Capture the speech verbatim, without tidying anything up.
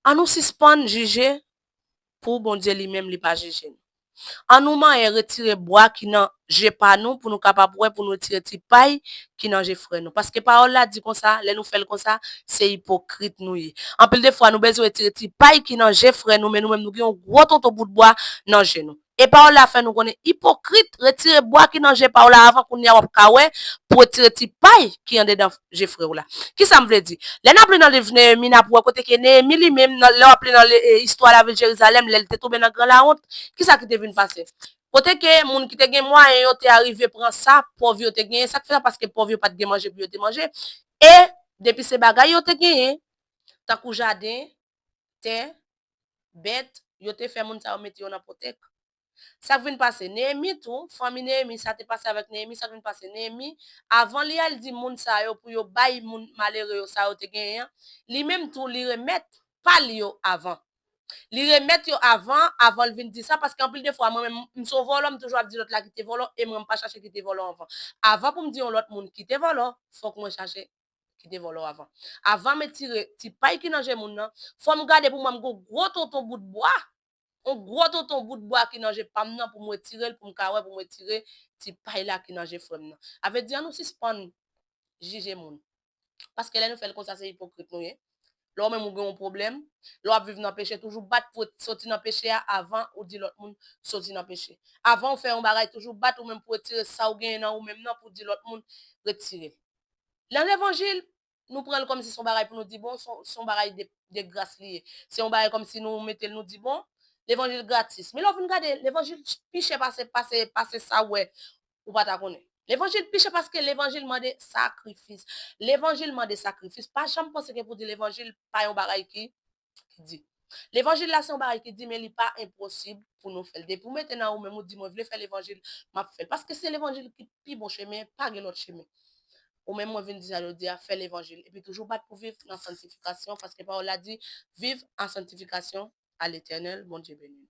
An nou sispann jije pou Bondye li menm li pa jije nou. An nou manyen retire bwa ki nan je pa nou pou nou kapab wè, pou nou retire ti pay ki nan je frè nou. Paske pawòl la di konsa, lè nou fè l konsa, se ipokrit nou ye. Anpil de fwa, nou bezwen retire ti pay ki nan je frè nou, men nou menm nou gen yon gwo tonton bout bwa nan je nou. E pawòl la fè nou konnen ipokrit, retire bwa ki nan je pa w la avan kounye a w ap ka wè pou retire ti pay ki andedan je frè w la. Kisa m vle di? Lè n ap li nan liv Neyemi, n ap wè kote ke Neyemi li menm, nan, lè w ap li nan le- e, istwa lavil Jerizalèm, lè l te tonbe nan gran lawont, kisa ki te vin pase? Kote ke moun ki te gen mwayen yo te arive pran sa pòv yo te genyen, sa k fè sa paske pòv yo pa t gen manje pou yo te manje. E depi se bagay yo te genyen, tankou jaden, tè, bèt, yo te fè moun sa yo mete yo nan pòtèk. Sa k vin pase? Neyemi tou, fanmi Neyemi, sa te pase avèk Neyemi, sa k vin pase? Neyemi, avan li al di moun sa yo pou yo bay moun malere yo sa yo te genyen an, li menm tou li remèt pa li yo avan. Li remèt yo avan, avan l vin di sa, paske anpil de fwa, mwen menm, m se yon vòlò, m toujou ap di lòt la kite vòlò, e mwen m pa chache kite vòlò avan. Avan pou m di yon lòt moun kite vòlò, fòk mwen chache kite vòlò avan. Avan m retire ti pay ki nan je moun nan, fò m gade pou mwen m gon gwo tonton bout bwa, yon gwo tonton bout bwa ki nan je pa m nan pou m retire l, pou m ka wè, pou m retire ti pay la ki nan je frè m nan. A vle di, an nou sispann jije moun. Paske lè nou fè l konsa, se ipokrit nou ye. Lè w menm ou gen yon pwoblèm, lè w ap viv nan peche, toujou bat pou soti nan peche a avan ou di lòt moun soti nan peche. Avan ou fè yon bagay, toujou bat ou menm pou retire sa ou genyen nan ou menm nan pou di lòt moun retire l. Nan levanjil, nou pran l kòmsi se yon bagay pou nou di bon, se yon- se yon bagay de, de gras li ye. Se yon bagay kòmsi nou mete l, nou di bon, levanjil gratis. Men lè w vin gade, levanjil pi chè pase, pase, pase sa w wè ou pa ta konnen. Levanjil pi chè paske levanjil mande sakrifis. Levanjil mande sakrifis. Pa janm panse ke pou di levanjil pa yon bagay ki, ki di. Levanjil la se yon bagay ki di, men li pa enposib pou nou fè l. Depi ou mete nan ou menm, ou di, mwen vle fè levanjil, m ap fè l. Paske se levanjil ki pi bon chemen, pa gen lòt chemen. Ou menm, mwen vin di sa jodi a, fè levanjil. Epi toujou bat pou viv nan santifikasyon, paske pawòl la di, viv an santifikasyon a Letènèl, Bondye beni nou.